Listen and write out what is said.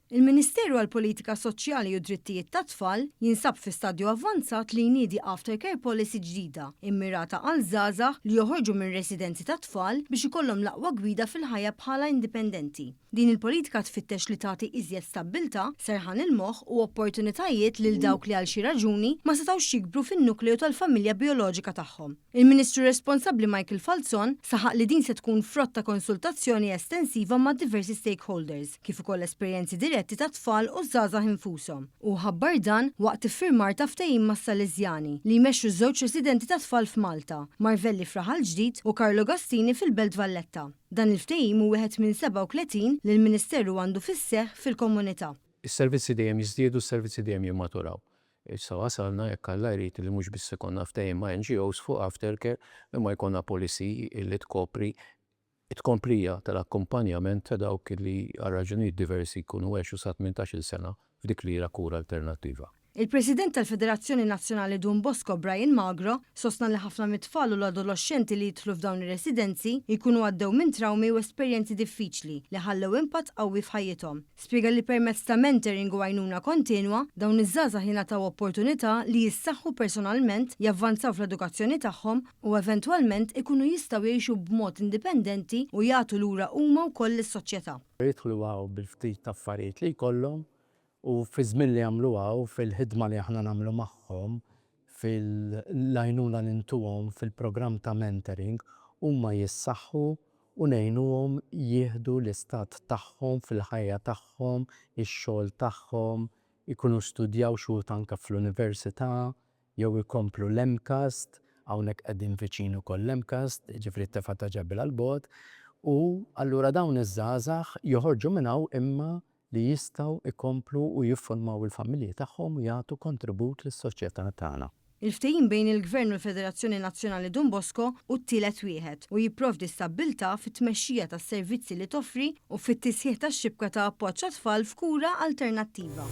Il-Ministeru għall-Politika Soċjali u Drittijiet tat-Tfal jinsab fi stadju avvanzat li jniedi aftercare policy ġdida immirata għal żgħażagħ li joħorġu minn residenzi tat-tfal biex ikollhom l-aqwa gwida fil-ħajja bħala indipendenti. Din il-politika tfittex li tagħti iżjed stabbiltà, serħan il-moħħ u opportunitajiet lil dawk li għal xi raġuni ma setgħux jikbru fin-nukleu tal-familja bijoloġika tagħhom. Il-Ministru responsabbli Michael Falzon saħaq li din se tkun frott ta' konsultazzjoni estensiva ma' diversi stakeholders, kif ukoll esperjenzi diretti tat-tfal u ż-żgħażagħ infushom. Hu ħabbar dan waqt iffirmar ta' ftehim mas-Sależjani li jmexxu żewġ residenti tat-tfal f'Malta, Marvelli f'Raħal Ġdid u Carlo Gastini fil-Belt Valletta. Dan il-ftehim hu wieħed minn 37 li l-Ministeru għandu fis-seħħ fil-komunità. Is-servizzi dejjem jiżdiedu, is-servizzi dejjem jimmaturaw. Issa wasalna, jekk Alla jrid, li mhux biss ikollna ftehim ma' NGOs fuq aftercare, imma jkollna policy li tkopri t-tkomplija tal-akkumpanjament ta' dawk li għal raġunijiet diversi jkunu għexu sa 18-il sena f'dik li hija kura alternattiva. Il-President tal-Federazzjoni Nazzjonali Dun Bosco Brian Magro sostna li ħafna mit-tfal u l-adoloxxenti li jidħlu f'dawn ir-residenzi jkunu għaddew minn trawmi u esperjenzi diffiċli li ħallew impatt qawwi f'ħajjithom. Spjega li permezz ta' mentoring u għajnuna kontinwa, dawn iż-żgħażagħ jingħataw opportunità li jissaħħu personalment, javvanzaw fl-edukazzjoni tagħhom u eventwalment ikunu jistgħu jgħixu b'mod indipendenti u jagħtu lura huma wkoll lis-soċjetà. Jidħlu hawn bil-ftit affarijiet li jkollhom U fiż-żmien li jagħmlu hawn, fil-ħidma li aħna nagħmlu magħhom, fil-għajnuna li ntuhom fil-programm ta' mentoring, huma jissaħħu u ngħinuhom jieħdu l-istat tagħhom fil-ħajja tagħhom, ix-xogħol tagħhom, ikunu studjaw xi wħud anke fl-università jew ikomplu l-MCAST, hawnhekk qegħdin viċin ukoll l-MCAST, jiġifieri t-tefgħa ta' ġebel għall-bogħod, u allura dawn iż-żgħażagħ joħorġu minn hawn imma li jistgħu jkomplu u jiffurmaw il-familji tagħhom u jagħtu kontribut lis-soċjetà tagħna. Il-ftehim bejn il-Gvern u l-Federazzjoni Nazzjonali Dun Bosco hu t-tielet wieħed u jipprovdi stabbiltà fit-tmexxija tas-servizzi li toffri u fit-tisħiħ tax-xibka ta' appoġġ għat-tfal f'kura alternattiva.